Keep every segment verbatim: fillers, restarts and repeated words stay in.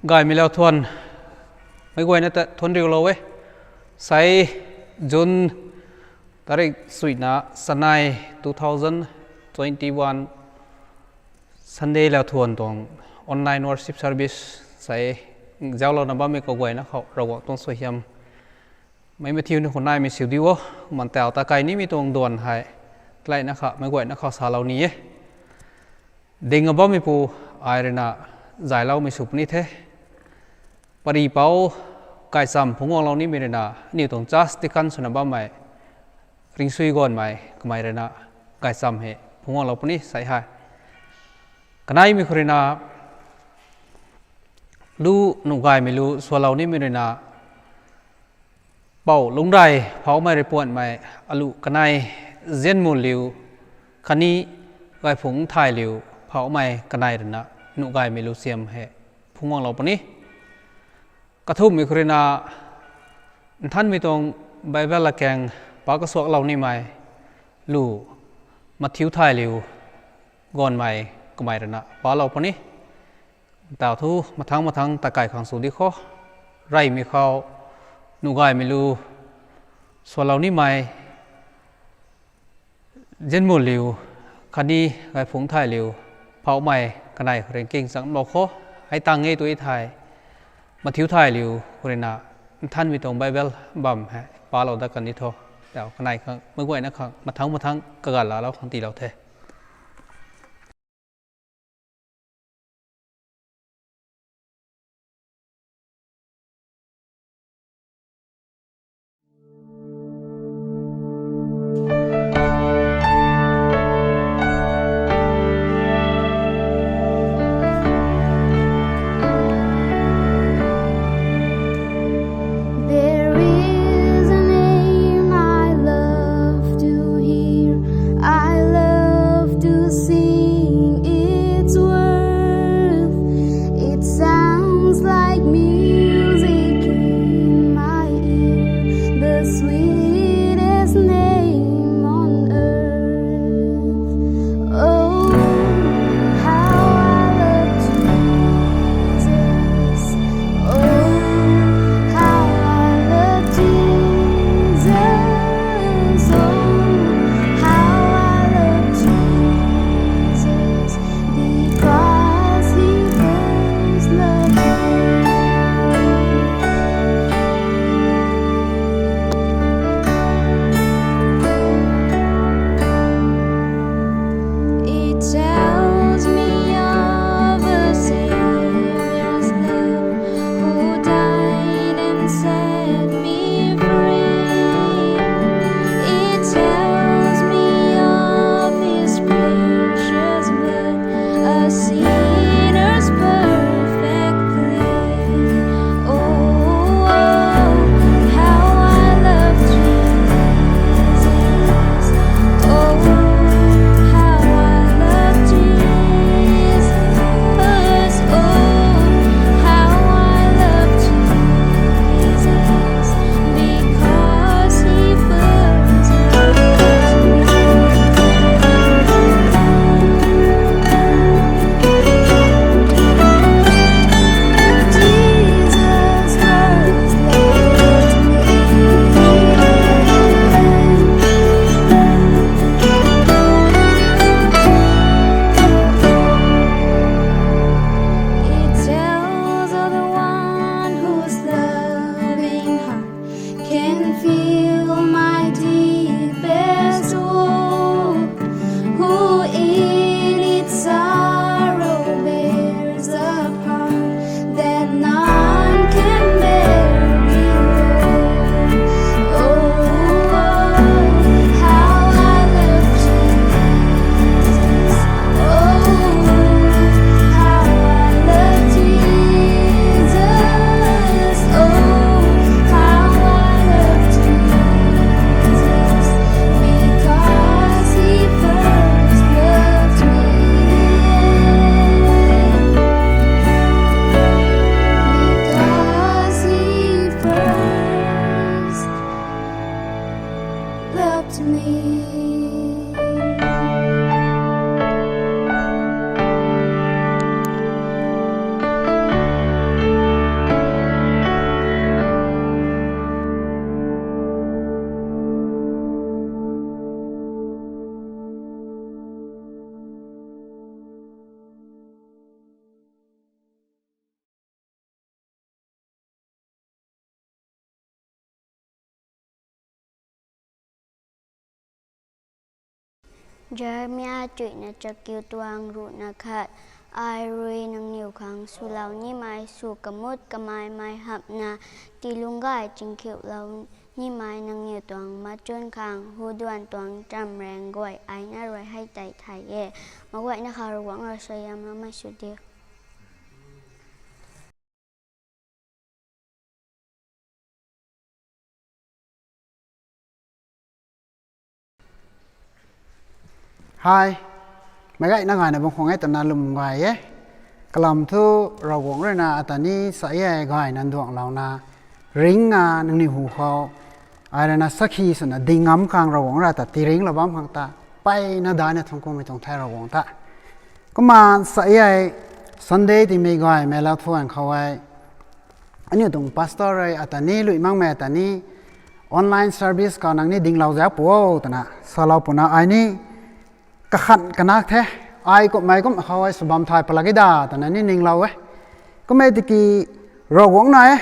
Gaymei lau thuan, meic guayna ta thuan riulou e. Sei June tarik suina sanei two thousand twenty-one Sunday lau thuan tuang online worship service sei zauclouna bammei kaguayna khou Ravguangc tuang suaihiam meic mathiuna khou naimei siu di o. Mantau ta kai nimei tuang duan hei taleina kha meic guayna khou salou ni e. Ding a bammeipu ai ruina zayloumei sw puni the. Pari pou gaychamv phungc guanglou nimei ruina aniu tuang church deacon swna bammei Ringsui Ganmei kamei ruina gaychamv hei phungc guanglou puni sei hei. Kaneimei khou ruina lu nuh gaymei lu swlou nimei ruina Pou Lungcdai phouhmei rui puanhmei alu kanei Zianmul liu khatni Gayphungc Thay liu phouhmei kanei ruina nuh gaymei lu siam hei phungc guanglou puni. Kathumhmei khou ruina nthanmei tuang Bible lakaeng pa kasuaklou nimei lu Mathiu Thay liu Ganmei kamei ruina palou puni. Tau thu mathangc mathangc ta kai khang sw di kho. Reymei khou nuh gaymei lu swlou nimei Zianmul liu khatni Gayphungc Thay liu phouhmei kanei khou rui nking changlou kho. Hei tang e tui thei Mathiu Thay liu khou ruina nthanmei tuang Bible bam hei palou dat kan di tho. Tau kanei khang meic guayna khang mathangc mathangc kaganv laalou khang tiilou the. There is a name I love to hear. I love to sing its worth. It sounds like music in my ear, the sweetest name on earth. Oh, how I love Jesus. Oh, how I love Jesus. Oh, how I love Jesus. Because he first loved me. It tells me of a Savior's love, who died and set me free. It tells me of his precious blood, a sinner's perfect plea. Oh, how I love Jesus. Oh, how I love Jesus. Oh, how I love Jesus. Because he first loved me. Jesus first loved me. It tells of the one whose loving heart can feel my deepest woe, who in its sorrow bears a part that none can bear below. Oh, how I love Jesus. Oh, how I love Jesus. Oh, how I love Jesus. Because he first loved me. Jeremia chuihna chakiu tuang ruhna khat. Ai rui nangniw khang swlou nimei sw kamut kameimei hamhna, tii lungc gay chingkhiulou nimei nangniw tuang machun khang huduan tuang chamraeng guay ai na rui hei tei thay e. Maguayna khou Ravguangc rui suaihiamloumei sw diu. Hi, meic gayna gayna bam khwan e twna lwm gay e. Kalam thu Ravguangc ruina ata ni sa e gayna nduanglouna ringna nangniw hu khou ai ruina sakhi swna ding ngam khang Ravguangc ra ta tiiringlou bam khang ta mpeyna daihna thuanc kumei tuang the Ravguangc ta. Kumna sa e Sunday timei gaymei lau thuan khou e aniu tuang pastor rui ata ni lui makmei ata ni online service khou nang ni dinglou zauc pu o twna salou puna ai ni kakhan kanak the. Ai kumhmei kum khou ai sw bam thay palak e da twna ni ninglou e. Kummei tiki Ravguangc na e,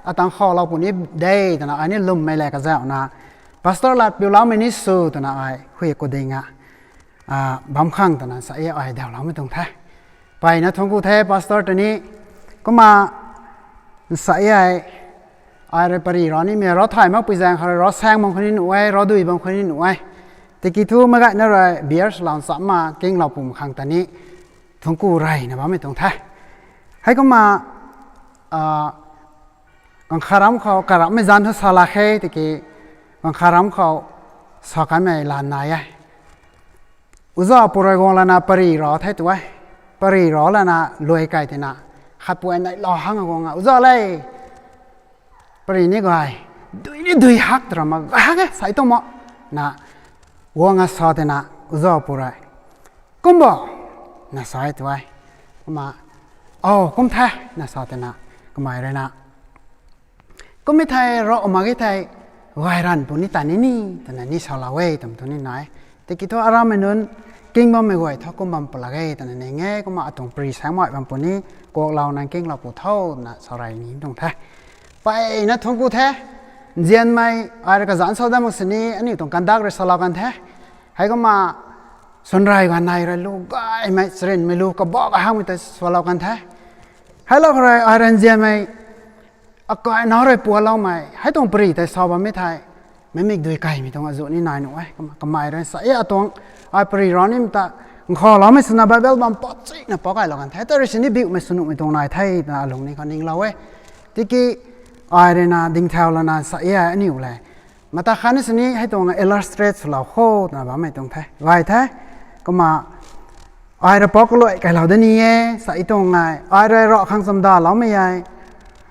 atang khaulou puni de twna ai ni lwmmei le kazauhna pastor lat piuloumei ni sw twna ai hui ku dinga bam khang twna sa e ai dauloumei tuang the. Mpeyna thuanc ku the pastor ta ni. Kumna sa e ai rui pari rau nimei rau thay makpui zaeng khou rui rau saeng bam khou ni nuh e, rau dui bam khou ni nuh e. Tiki thu meic gayna rui beer swlou nchamna kinglou pum khang ta ni thuanc ku reyna bammei tuang the. Heikumna gaanv khat ram khou karammei zanc thu sa lak khe tiki gaanv khat ram khou sa kanmei lan nai e. Uza pu rui guang lana pari rau the tu e. Pari rau lana luai kai tina khatpui neihlou hang guang a, uza le, pari ni gay, dui ni dui hak twra ma gay hak e, sai tuang mo, na guang a sa tina uza pu rui, kum bo, na sa e tu e. Kumna, o kum the, na sa tina kamei ruina kummei thei rau mak ge thei gay ranv puni ta ni ni twna ni salou e twmei thu ni nai. Tiki thu arammei nunc king bammei guay thu kum bam palak e twna ning e. Kumna atuang pari saengmei bam puni kuaklou nang kinglou pu tho twna sa rey ni tuang the. Mpeyna thuanc ku the. Nzianmei ai rui kazanc sa dat mak sini aniu tuang kandak rui salou kan the. Heikumna swn rey ganv nei rui lu gaymei charynmei lu kabak kahakmei tei salou kan the. Heilou khou rui ai rui nzianmei akaina rui pualoumei hei tuang pari tei sa bammei thei meic mik dui kaimei tuang azuh ni nai nuh e. Kamei rui sa e atuang ai pari rau nimei ta nkhaloumei swna Bible bam pat chuna pat kailou kan the. Tei rui sini biuhmei swnuhmei tuang nai the twna alung ni khou ninglou e. Tiki ai ruina dingthau lana sa e aniu le mata khatni sini hei tuang illustrate swlou kho twna bammei tuang the. Gay the. Kumna ai rui pok kaluai kailou da ni e, sa e tuang ngai, ai rui rau khang chamdaloumei e.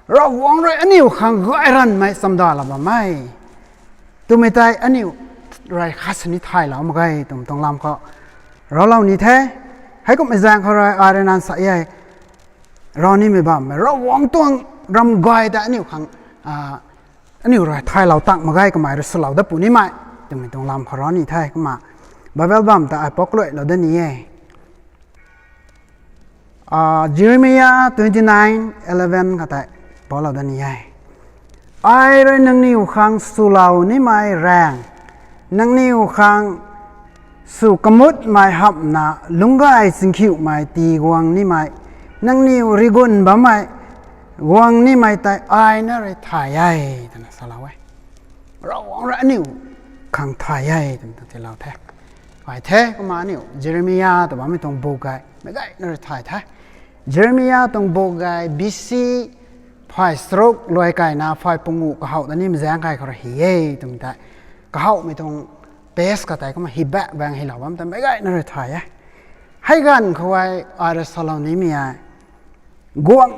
Ravguangc rui aniu khang gay ranvmei chamdalou bammei twmei tei aniu rui khat sini thaylou mak ge twmei tuang lam khou raulou ni the. Heikumhmei zaeng khou rui ai rui nang sa e rau nimei bammei Ravguangc tuang ram gay ta aniu khang aniu rui thaylou tak mak ge, kamei rui swlou dat pu nimei twmei tuang lam khou rau ni the. Kumna Bible bam ta ai pok kaluailou da ni e. Jeremiah twenty nine eleven kha tei paulou da ni e. Ai rui nangniw khang swlou nimei raeng, nangniw khang sw kamutmei hamhna, lungc gay chingkhiuhmei tii guang nimei, nangniw rigun bammei guang nimei tei ai na rui thay e twna salou e. Ravguangc rui aniu khang thay e twmei ta tiilou the. Ai the. Kumna aniu Jeremiah tw bammei tuang buk gay meic gayna rui thay the. Jeremiah tuang buk gay B C phay charuk luai kaina phay pungu kahouh ta ni mazaeng kai khou rui hi e twmei tei kahouhmei tuang page kha tei kumna hi back baeng hilou bam tei meic gayna rui thay e. Hei ganv khou ai rui salou nimei e guangc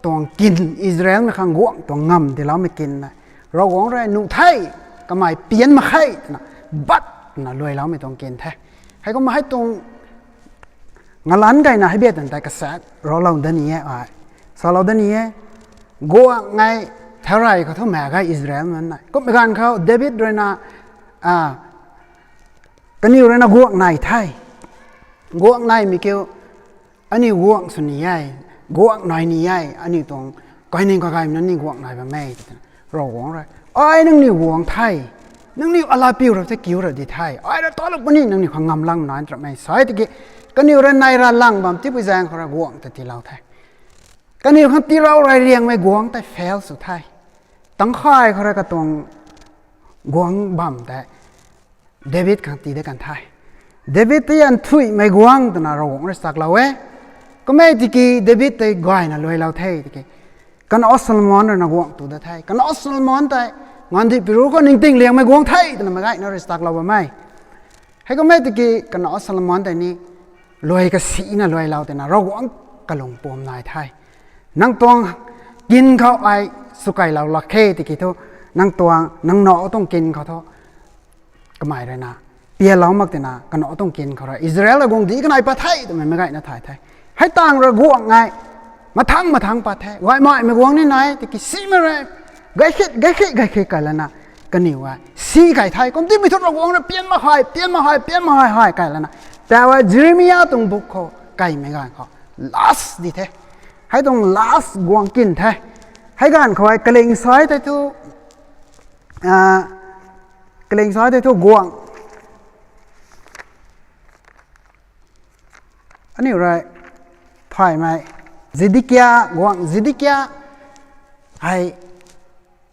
tuang kin, Israelmei khang guangc tuang ngamv tiiloumei kin na Ravguangc rui nuh the, kamei pian mak khe twna bat twna luailoumei tuang kin the. Heikumna hei tuang ngalanc kaina hei biat tan tei kasaek raulou da ni e ai, salou da ni e. Guangc ngai thaurey khou thu mak ge Israel nunc na. Kummei ganv khou David ruina kaniw ruina guangc nai the. Guangc naimei kiu aniu guangc sw ni e, guangc nai ni e, aniu tuang kaining kagaymei nunc ni guangc nai bam e twna Ravguangc rui ai nangniw guangc the. Nangniw ala piu ra the, kiu ra di the. Ai ra talou puni nangniw khang ngam lang na nramei sa e tiki, kaniw rui nai ra lang bam tipui zaeng khou rui guangc ta tiilou the. Kaniw khang tiilou rey riangmei guangc tei fail sw the. Tangkhay khou rui katuang guangc bam tei David khang tii de kan the. David tei nthuihmei guangc twna Ravguangc rui chaklou e. Kum e tiki David tei gayna luailou the tiki, kanac Solomon rui na guangc tu da the. Kanac Solomon tei nganvdih piru khou ningting liangmei guangc the twna meic gayna rui chaklou bam e. Heikum e tiki kanac Solomon tei ni luai kasina luailou twna Ravguangc kalung pum nai the. Nang tuang kin khou ai swkailou lak khe tiki thu, nang tuang, nang nac tuang kin khou thu kamei rui na pialou mak twna kanac tuang kin khou rui Israel guangcdic kanai pat the twmei meic gayna thay the. Hei tang rui guangc ngai mathang mathang pat the. Gaymaimei guangc ni nai tiki simei rui gay khit, gay khit, gay khit kai lana kaniw e si kai the. Kum timei thu Ravguangc rui pian mak hei, pian mak hei, pian mak hei hei kai lana, tau e Jeremia tuang buk khou kaimei ganv khou last di the. Hei tuang last guangc kin the. Hei ganv khou e kaling sai tei thu, kaling sai tei thu guangc aniu rui thaymei Zedekia, guangc Zedekia hei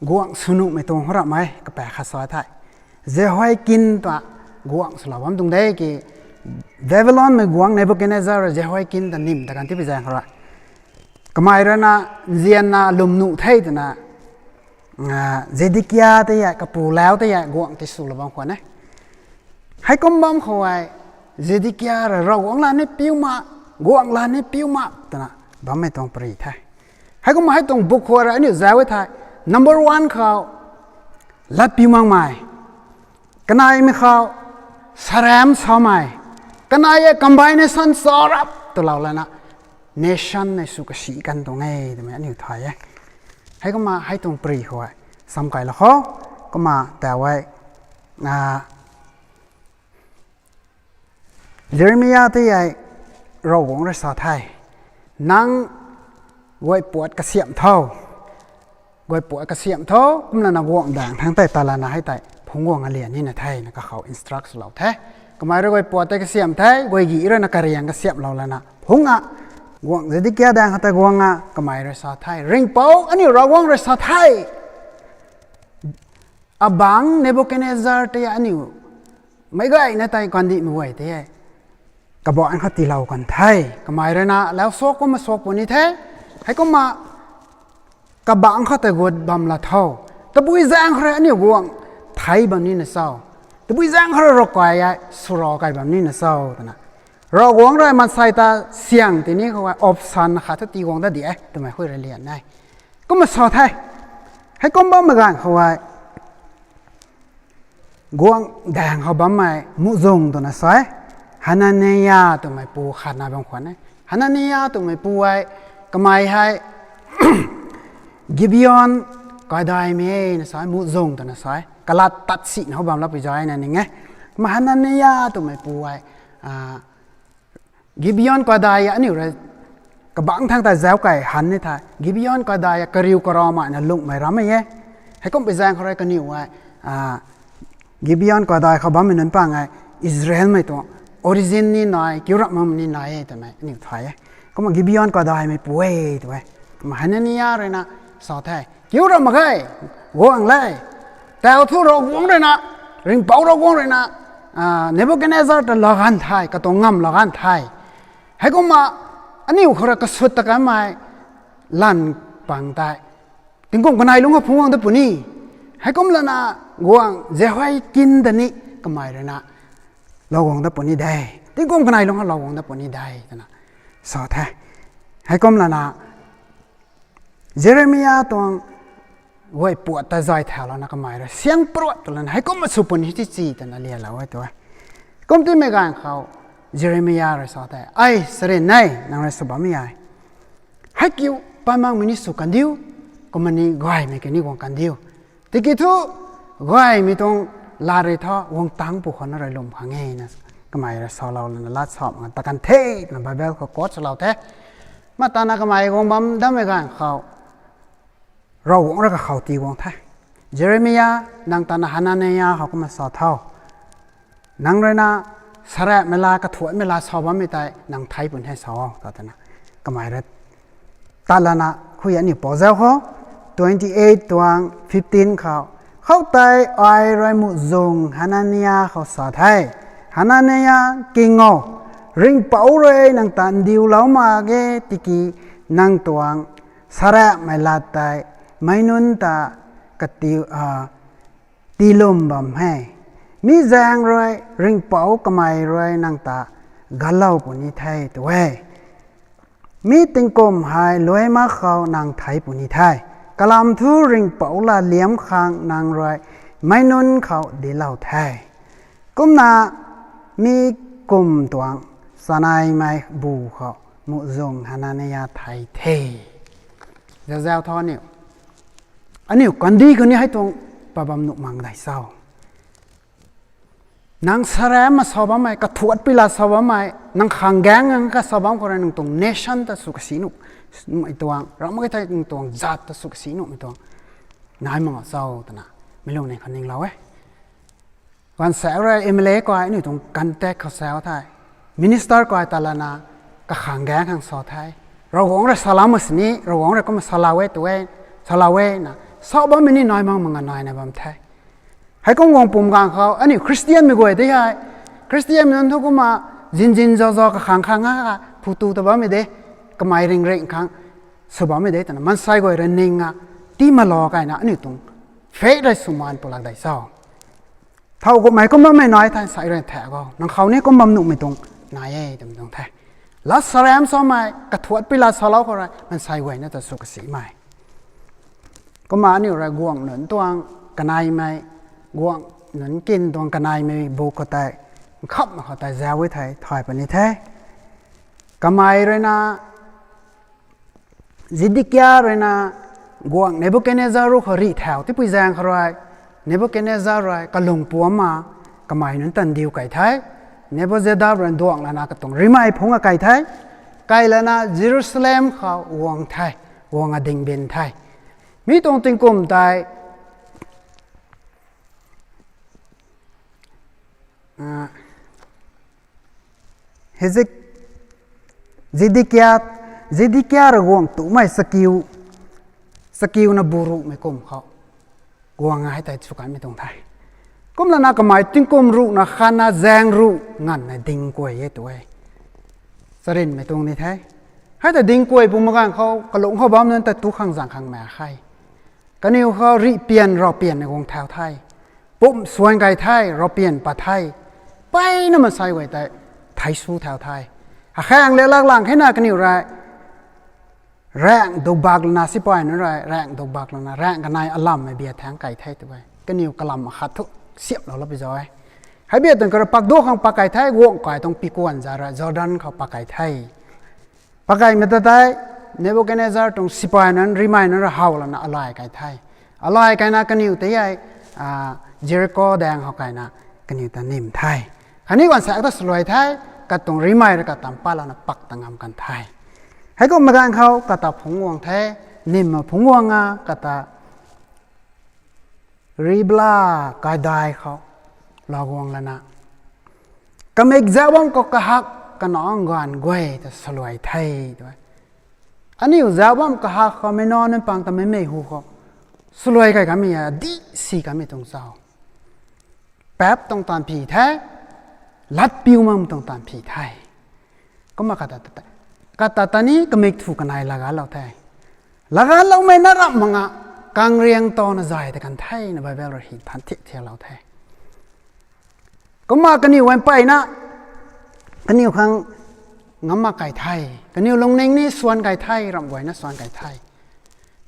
guangc swnuhmei tuang khou ramhmei kapaek khat sa the. Jehoiakin ta guangc swlou bam tuang de ki, Babylonmei guangc Nebukadnezar rui Jehoiakin ta nim ta kan tipui zaeng khou rui kamei rui na nzianna lwm nuh the twna Zedekia tei e, kapu lau tei e guangc tei swlou bam khwan e. Heikum bam khou e Zedekia rui Ravguangc lat ni piu mak, guangc lat ni piu mak twna bammei tuang pary the. Heikum hei tuang buk khou rui aniu zauc e the. Number one khou lat piu makmei, kanaimei khou saram samei, kanai e combination charap twlou lana nation nei sw kasi kan tuang e twmei aniu thay e. Heikumna hei tuang pary khou e samkailou khou, kumna tau e Jeremia tei e Ravguangc rui sa the, nang guay puat kasiamh tho, guay puat kasiamh tho, kumlana guangc daeng thangc tei ta lana hei tei phungc guang alian nina the na kakhou instruct swlou the. Kamei rui guay puat tei kasiamh the, guay gi rui na kariang kasiamhlou lana phungc a, guangc Zedekia daeng khou tei guang a, kamei rui sa the, Ringhpouc aniu Ravguangc rui sa the, abangc Nebukadnezar tei aniu meic gayna tei kandihmei guay tei e kabangc khou tiilou kan the. Kamei rui na lau suak kumna suak puni the. Heikumna kabangc khou tei gut bam la tho. Tabui zaeng khou rui aniu guangc thei bam nina cho? Tabui zaeng khou rui ravkai e swra kai bam nina cho twna Ravguangc rui maansei ta syang tini khou e option khat thu tii guang dat di e twmei hui rui lian e. Kumna sa the. Heikum bammei ganv khou e guangc daeng khou bammei muhzwng twna sa e, Hanania twmei pu khatna bam khwan e. Hanania twmei pu e, kamei hei Gibeon kadaimei na sa e, muhzwng twna sa e, kalat tat sina khou bam lapui zay na ning e. Kumna Hanania twmei pu e Gibeon kadai aniu rui kabangc thangc ta zauc key han ni the. Gibeon kadai kariu karau maina lungmei rammei e. Heikum pui zaeng khou rui kaniw e Gibeon kadai khou bammei nunc pang e Israelmei tuang origin ni nai, kiu ramh makmei ni nai e twmei aniu thay e. Kumna Gibeon kadaimei pu e tw e. Kumna Hanania rui na sa the, kiu ramh mak ge, guangc le, tau thu Ravguangc rui na, Ringhpouc Ravguangc rui na Nebukadnezar ta laa ganv the, katuang ngamv laa ganv the. Heikumna aniu khou rui kasut ta kanmei lan pang tei tingkum kanei lungc khou phungc guang dat puni. Heikum lana guangc Jehoiakin ta ni kamei rui na lou guang dat puni de. Tingkum kanei lungc khou lou guang dat puni de twna sa the. Heikum lana Jeremia tuang guay puat ta zay thaulouna kamei rui syang pruat twlana heikumna sw puni ti chi twna lialou e tw e. Kum timei ganv khou Jeremia rui sa the, ai sarin e, nang rui sw bammei e, hei kiu pat makmei ni sw kandiu, kumna ni gaymei kini guang kandiu. Tiki thu gaymei tuang lat rui thu guang tangc pu khou na rui lwm khang e na kamei rui salou lana lat sa mak ta kan the twna Bible khou quote swlou the. Kumna tana kamei guang bam dammei ganv khou Ravguangc rui kakhou tii guang the. Jeremia, nang tana Hanania khou kumna sa tho. Nang rui na sarapmei la, kathuatmei la sa bammei tei nang thei puni the sa o, ta twna kamei rui tat lana khui aniu pou zau khou, twenty eight tuang fifteen khou, khoutei ai rui muhzwng Hanania khou sa the, Hanania, king o, Ringhpouc rui nang ta ndiulou mak ge tiki nang tuang sarapmei lat tei meic nunc ta katiu, a, tiilum bam he. Mi zaeng rui Ringhpouc kamei rui nang ta galou puni the tu e. Mi tingkum hei luai mak khou nang thei puni the. Kalam thu Ringhpouc la liam khang nang rui meic nunc khou dilou the. Kumna mi kum tuang chaneimei bu khou muhzwng Hanania thei the. Zazau tho aniu. Aniu kandih khou ni hei tuang pabam nuh mang dai cho. Nang sarapmei sa bammei, kathuatpui la sa bammei, nang khang gaeng nang ka sa bam khou rui nang tuang nation ta sw kasi nuh, nuhmei tuang, ramh mak e thei nang tuang zat ta sw kasi nuhmei tuang nai mak cho twna mi lungning khou ninglou e. Ganvsaekc rui M L A kuay aniu tuang contact khou sa the. Minister kuay ta lana kakhang gaeng khang sa the. Ravguangc rui salou mak sini, Ravguangc rui kumna salou e tu e, salou e na. Sa bammei ni nai mak mak nga naina bam the. Heikum guang pum gaeng khou aniu Christianmei guay tei hei, Christianmei nunc thu kumna zinzin zauza kakhang khang nga ka phu tu ta bammei de, kamei ring ring khang sw bammei de twna mansei guay rui ning a, tii malo kaina aniu tuang faith rui swmaan pulak dai cho. Thow kumhmei kum bammei nai thei sai rui thak o, nang khou ni kum bam nuhmei tuang nai e twmei tuang the. Lat sarapmei samei, kathuatpui la salou khou rui mansei guayna ta sw kasimei. Kumna aniu rui guangc nunc tuang kaneimei, guangc nunc kin tuang kaneimei bu khou tei, nkhapmei khou tei zau e thei thay puni the. Kamei rui na, Zedekia rui na guangc Nebukadnezar ruc khou rih thau tipui zaeng khou rui, Nebukadnezar rui kalung puamna kamei nunc ta ndiu kei the. Nebuzaradan rui duangc lana katuang rimei phungc a kei the. Kei lana Jerusalem khou guang the, guang a dingbin the. Mi tuang tingkum tei, a, Hezek-, Zedekia, Zedekia rui guangc tumei chakiu, chakiuna bu ruhmei kum khou guang a hei tei sw kanmei tuang the. Kumlana kamei tingkum ruhna khatna zaeng ruh nganvna ding kuay e tu e. Charynmei tuang ni the. Hei tei ding kuay pum gaeng khou kalung khou bam nunc ta tu khang zaeng khang mak khe. Kaniw khou rihpian ravpian guang thau the. Pumh suan kei the, ravpian pat the. Mpeyna mansei guay tei thei sw thau the. Akhaeng le lak lang khe na kaniw rui raengh dukbak lana sipai nunc rui raengh dukbak lana raengh kanei alammei bia thaeng kei the tu e. Kaniw kalam akhat thu siamhlou la pi zau e. Hei bia tuang kha rui pak duc khang pak kei the, guangc kai tuang pikuan za rui Jordan khou pak kei the. Pak keimei ta tei Nebukadnezar tuang sipai nunc rimei nunc rui how lana alay kei the. Alay kaina kaniw tei hei, a, Jeriko daeng khou kaina kaniw ta nim the. Khatni ganvsaekc ta swluai the, katuang rimei rui kata pat lana pak ta ngam kan the. Heikumhmei gaeng khou kata phungc guang the, nim phungc guang a kata Ribla kaidai khou lou guang lana, kamik zauc bam khou kahak kanac ganv guay ta swluai the tu e. Aniu zauc bam kahak khou meic nac nunc pang ta meimei hu khou swluai kei kamei a dih si kamei tuang cho. Paap tuang taanv phi the, lat piu makmei tuang taanv phi the. Kumna kata ta, kata ta ni kamik thu kanei laganclou the. Lagancloumei na ramh mak nga, kangriang tana zay ta kan the na Bible rui hi than thik thiaklou the. Kumna kaniw mpeyna, kaniw khang ngam mak kei the, kaniw lungning ni suan kei the, ramh guayna suan kei the.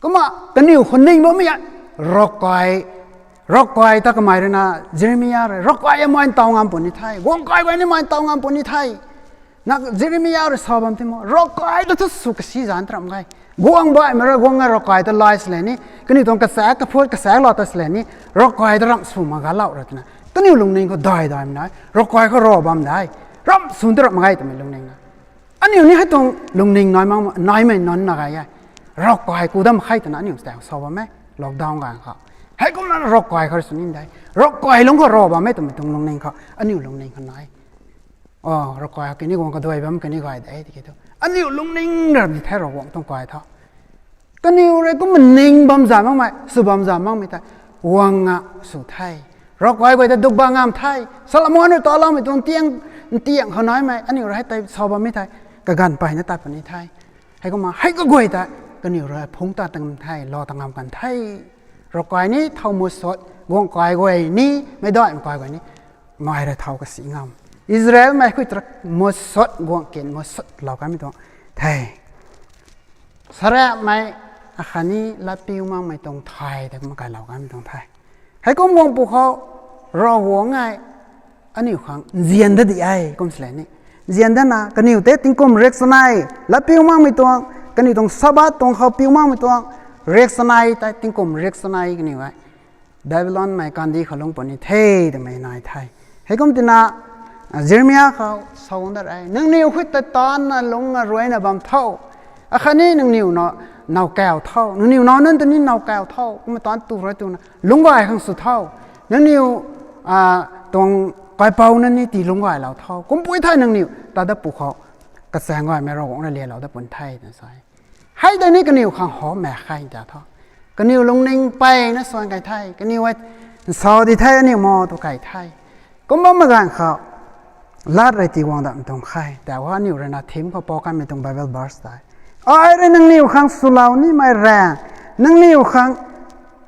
Kumna kaniw khou ning bammei a, ravkai, ravkai ta kamei rui na, Jeremia rui, ravkai a mai ntaw ngam puni the, guangc kai guay ni mai ntaw ngam puni the. Na Jeremia rui sa bam ti mo, ravkai ta thu sw kasi zanc ta ramh ge. Guang baihmei rui guang a ravkai ta lay sle ni, kaniw tuang kasaekc kaphut kasaekc lou ta sle ni, ravkai ta ramh sw mak galou ra twna kaniw lungning khou dai daimei nai, ravkai khou ra bam dai, ramh sw ta ramh mak ge twmei lungning na. Aniu ni hei tuang lungning nai mak, naimei nunc na gay e. Ravkai ku dam khe twna aniu stau sa bam e, lockdown gaeng khou. Heikumna ravkai khou sw ni de. Ravkai lungc khou rav bammei twmei tuang lungning khou, aniu lungning khou nai. O, ravkai kini guang kaduai bam kani gay de tiki thu, aniu lungning ram di the Ravguangc tuang kai tho. Kaniw rui kumna ning bam za makmei, sw bam za makmei tei, guang nga sw the. Ravkai guay ta duk ba ngam the. Solomon rui taloumei tuang tiang, tiang khou naimei aniu rui hei tei sa bammei thei, kaganv peyna tat puni the. Heikumna hei kaguay tei, kaniw rui phungc ta tangam the, lou tangam kan the. Ravkai ni thow mutsut, guang kai guay ni, meicdaihmei kai guay ni, mei rui thow kasi ngam. Israelmei khui trak mutsut, guang kin mutsut lou kanmei tuang the. Sarapmei, akhatni latpiu makmei tuang thay tei kumna kailou kanmei tuang the. Heikum guang pwkhou, Ravguangc e, aniu khang nzian dat di e kum sle ni. Nzian datna, kaniw tei tingkum riak chanei, latpiu makmei tuang, kaniw tuang Sabbath tuang khou piu makmei tuang, riak chanei tei tingkum riak chanei kaniw e. Babylonmei kandih khou lungc puni the twmei nai the. Heikum tina, Jeremia khou sa guang dat e. Nangniw khui ta taanvna lungc aruaina bam tho. Akhatni nangniw naw, naw kau tho. Nangniw naw nunc ta ni naw kau tho. Kumna taanv tu rui twna lungc gay khang sw tho. Nangniw, tuang kaipouc na ni tii lungc gaylou tho. Kumpui thei nangniw ta dat pwkhou, kachaeng gaymei Ravguangc rui lyanlou dat puni the twna sa e. Hei tei ni kaniw khang howmei khe ta tho. Kaniw lungning peyna suan kei the. Kaniw e, nsa di the aniu mo tu kei the. Kum bammei ganv khou, lat rui tii guang datmei tuang khe. Tau ha aniu rui na theme khou pou kanmei tuang Bible verse tei, ai rui nangniw khang swlou nimei raeng, nangniw khang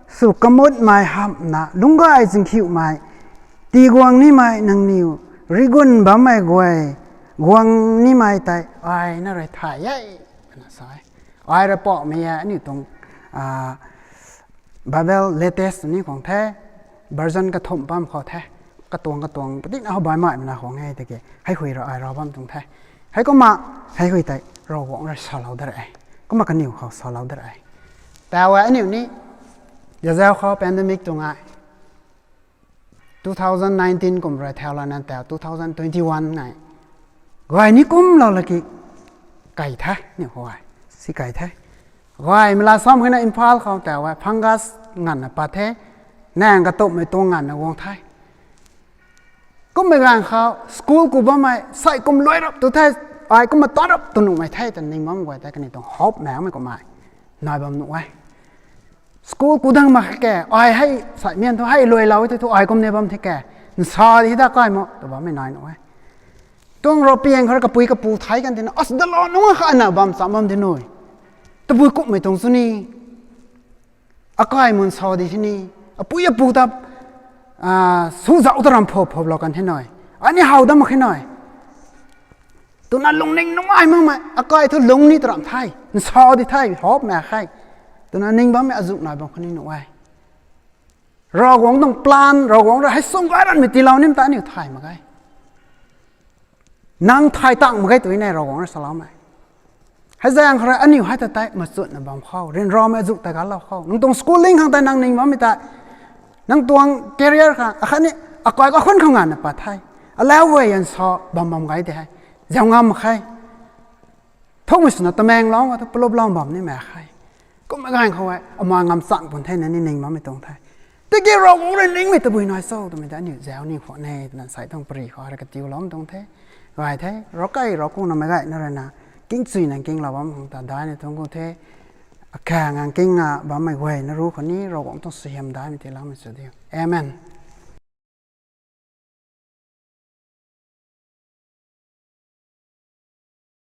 sw kamutmei hamhna, lungc gay zingkhiumei, tii guang nimei nangniw, rigun bammei guay, guang nimei tei ai na rui thay e, twna sa e. Ai rui paumei e, aniu tuang, Bible latest ni khang the, version kathumh bam khou the, katuang katuang patina how baihmei na khang e tiki, hei hui rui ai rau bam tuang the. Heikumna, hei hui tei, Ravguangc rui salou dat e. Kumna kaniw khou salou dat e. Tau e aniu ni, zazau khou pandemic tuang e. Two thousand nineteen kum rui thau lana tau two thousand twenty-one nai. Gay ni kumlou laki kei the, ni khou e. Si kei the. Gaymei la sam khe na Imphal khou tau e, fungus nganvna pat the, naeng katumhmei tuang nganvna guang the. Kummei ganv khou, school ku bammei, sei kum luai rap tu the, ai kumna tat rap tu nuhmei the, ta ning bam guay tei kaniw tuang hopmei mei kummei nai bam nuh e. School ku dang mak khe, ai hei, sei mian thu hei luailou e tei thu ai kum ni bam the ke, nsa di da kai mo, tu bammei nai nuh e. Tuang ravpiang khou rui kapui kapu thei kan tina, as dalo nunc kha na bam cham bam di nui. Tabui kumhmei tuang chu ni. Akai mun sa di the ni. Apui apu ta, suzauh ta ram phop phoplou kan the nui. Ani how dam mak khe nui. Twna lungning nungai makmei, akai thu lung ni ta ram the, nsa di the, hopmei khe. Twna ning bammei azuh nai bam kha ni nuh e. Ravguangc tuang plan, Ravguangc rui hei sung gay ranmei tiilou nim ta aniu thay mak ge. Nang thay tang mak ge tw ni Ravguangc rui saloumei. Hei zaeng khou rui aniu hei ta tei machutna bam khou, ryanramei azuh ta galou khou. Nang tuang schooling khang tei nang ning bammei tei, nang tuang career khang, akhatni akai kakhun khou nganvna pat the. Alau guay an sa bam bam gay de hei. Zau ngam mak khe. Thukmei swna Tamenglong khou thu paluplou bam nimei khe. Kummei ganv khou e, ama ngam chang pun the na ni ning bammei tuang the. Tiki Ravguangc rui ningmei tabui nai cho twmei ta aniu zau ni khwan e, twna sei tuang pary khou rui katiulou tuang the. Gay the, ravkai ravkuna mei gayna rui na, kingchuina kinglou bam khang ta daihna tuang ku the. Akhang ngang kingna bammei guayna ru khou ni, Ravguangc tuang suaihiam daihmei tiiloumei sw diu. Amen.